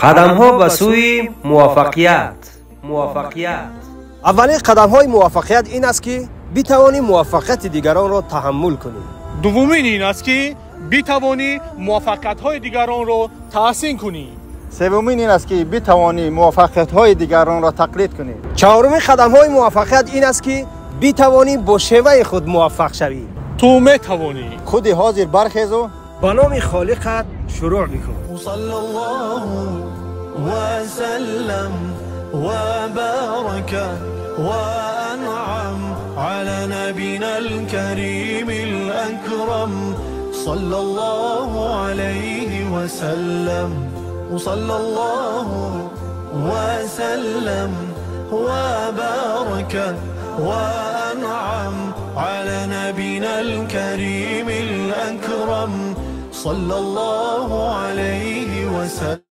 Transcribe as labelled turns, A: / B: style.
A: Қадамҳо ба сӯи муваффақият. Муваффақият.
B: Аввалин қадамҳои муваффақият ин аст, ки битавонӣ муваффақияти дигаронро таҳаммул кунӣ.
C: Дуввумин ин аст, ки битавонӣ муваффақиятҳои дигаронро таҳсин кунӣ.
D: Севумин ин аст, ки битавонӣ муваффақиятҳои дигаронро тақлид кунӣ.
B: Чаҳорумин қадамҳои муваффақият ин аст, ки битавонӣ бо шеваи худ муваффақ шавӣ.
C: Ту метавонӣ.
D: Худи ҳозир бархезу
B: ба номи Холиқат шурӯъ бикун.
E: صلى الله وسلم وبارك وأنعم على نبينا الكريم الأكرم صلى الله عليه وسلم وصلى الله وسلم وبارك وأنعم على نبينا الكريم الأكرم صلى الله عليه وسلم.